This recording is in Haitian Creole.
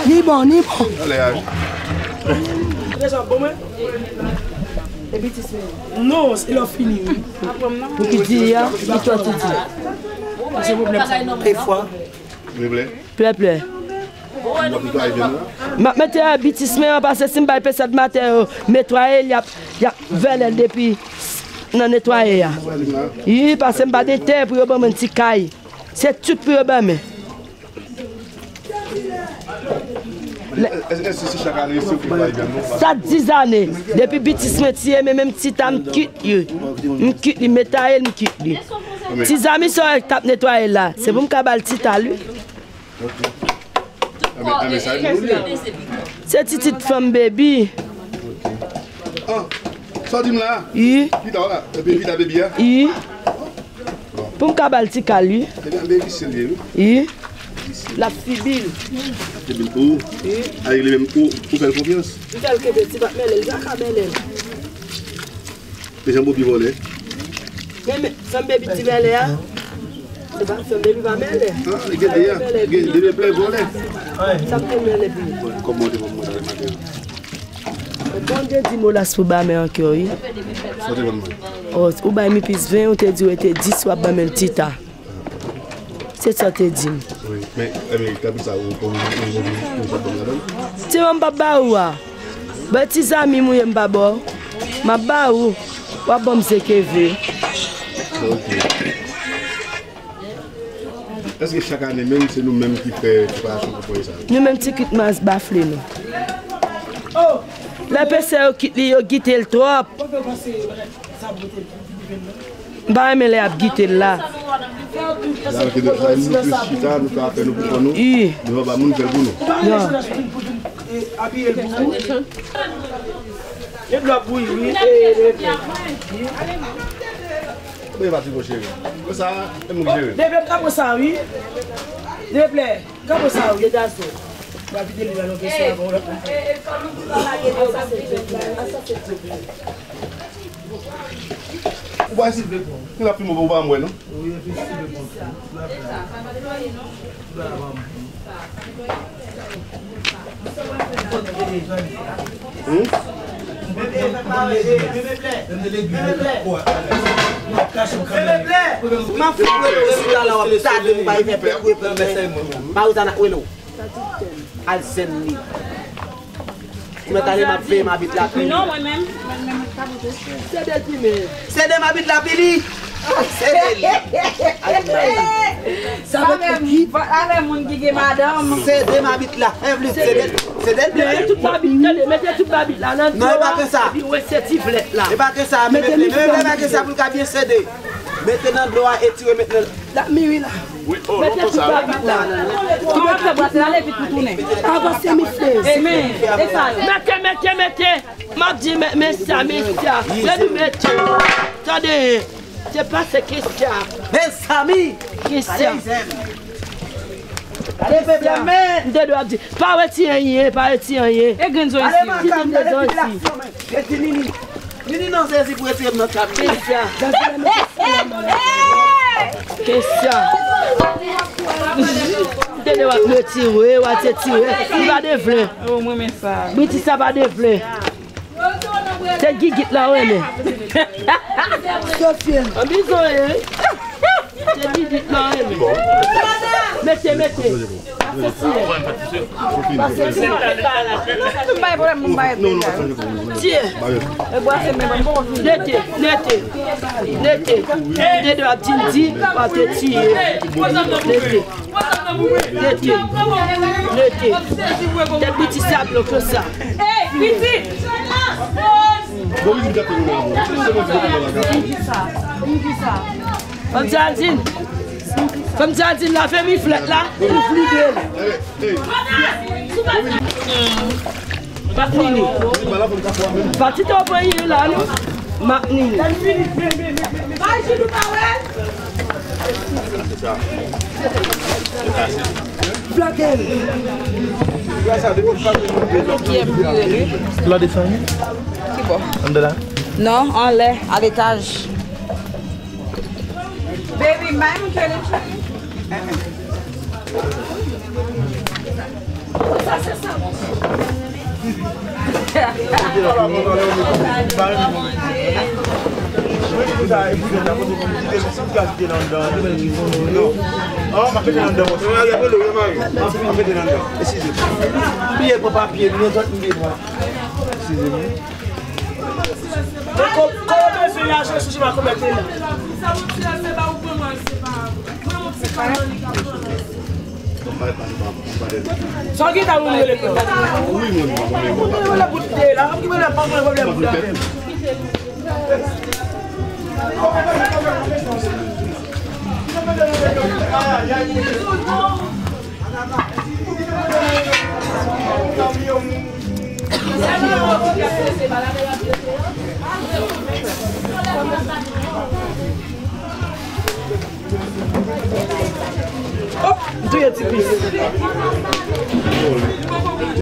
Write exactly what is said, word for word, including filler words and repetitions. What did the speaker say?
Ni bon, ni bon. Alè, alè. Deja bon, mwen? Epi ti sou. Non, se lè w fini, wi. Pou ki di a, ki twa ti di. Pase pwoblèm sa. Te fwa. Plè, plè. M ap netwaye byen la. M ap mete a bitismen an, paske si m bay pesèd maten yo netwaye l, y ap, y ap vèlè l depi nan netwaye a. Wi, paske m pa gen tè pou yo ban mwen ti kay. Se tout pou yo ban mwen. Èske se chak ane se ou ki bay byen non? Sa diz ane. Depi bitismen tiye, men menm ti ta m kit li. M kit li, m netwaye l, m kit li. Ti zami sa w t ap netwaye la. Se pou m ka ba l ti ta l, wi. Ok. Anben, anben, sa e pou nou li. Se titit fanm baby. Ah, sa w di m la? Wi. Pita w la, epi pita baby a? Wi. Pou m ka ba l ti kal, wi. Ebyen, anben, visye l ye, wi. Wi. L ap sibi l. L ap sibi l pou ou? Wi. Avèk li menm, ou, ou fè l konfyans? M fè l kenbe ti bat mèlè, l pa ka mèlè l. Men jan Bobi vòlè. Men, men, fanm baby ti bèlè a. Se pa fanm baby pa mèlè. Ah, gen de a. Gen de plè vòlè. Sa te mèlè pi. Kòman te ban mwen talè maten an? Bon, gen di molas pou ba men ankè, wi. Sa te ban mwen? Oh, ou bay mi plis ven, ou te di w rete dis, w ap ban men l ti ta. Se sa te di m. Wi, men, men, tanpri sa, ou, ou, ou, ou pa ban m ladan l? Ti mwen m p ap ba ou a. Bay ti zami m ou ye m pa ba w. M ap ba ou. W ap ban m se keve. Ok. Èske chak ane menm, se nou menm ki fè preparasyon pou fèy sa yo? Nou menm ti kit mas bafle nou. Lè pesè yo kit li, yo gite l twòp. M pa renmen lè y ap gite l la. Sa vle di, la, nou plis chita, nou fè afè nou pou kò nou. Wi. Nou pa ba moun fè l pou nou. Non. Gen dlo ap bouyi, wi. Mwen pati, mon cheri. Konsa, e mwen ki jere. Deplè, m ka pran sa, wi. Deplè, m ka pran sa, wi. Degaze. Mwen vide li la, non, kesyon avan, w la. Ou pa isi, ki la pi move, ou pa mwen, non? Hmm? M ap fout rele w sou tala w ap tade m bay fè pèp reponn mwen. Marizana rele w. Al zenn li. Ou mèt ale, m ap veye mabit la pi. Non, mwen menm, mwen menm, m ap ap sede l pi men. Sede mabit la pi li. Sede li. Sa menm, vòt avè moun ki gen madanm. Sede mabit la. Envlit, sede l. Sede l. Mete tout mabit, tande, mete tout mabit la nan dlo a, epi wese ti flèt la. E pa ke sa, men mete li, men e pa ke sa pou l ka byen sede. Mete nan dlo a, etire, met nan. L ap miri la. Wi, oh, lontan sa. Mete tout babit la. Kòman w ap fè brase la, ale vit pou tounen. Avanse, mesye. E men, e sa yo. Mete, mete, mete. M ap di, men, men sa, men sa. Lè nou mete. Tande, se pa se kesyon. Mezanmi. Kesyon. Gade pèp la, men. M te dwe ap di, pa retire anyen, pa retire anyen. E grenn zo isi. Gade makak, gade pipilasyon, men. Reti nini. Nini nan sezi pou retire m nan kab li. Kesyon. Kesyon. M te dwe ap retire, w a te tire. Li pa de vle. Oh, mwen men sa. Briti sa pa de vle. Se gigit la w renmen. Sofye. An bizon, wi. Se gigit la w renmen. Mete, mete. Tiye. Nete, nete. Nete. Dede ap di di, pa te tiye. Nete. Nete. Nete. Tèt piti sa blo konsa. Ey, piti! Fanm Jadin. Fanm Jadin, lave mi flèt la. Pou flide l. Mak Nini. Pati te w pran Nini la, non? Mak Nini. Flanke l. Pla desann wi. Ki bò? Anndan la? Non, anlè, a letaj. Baby, bay m kè li. Sa se sa. Piye pran papye, nou zòt nou gen dwa. Eskize m. Kòman bezwen lajan sou chema konbèt la? Sa w gen ta moun rele pran? Moun rele bout de la, moun rele pa mwen pwoblèm bout la. Hop, m touye ti pis.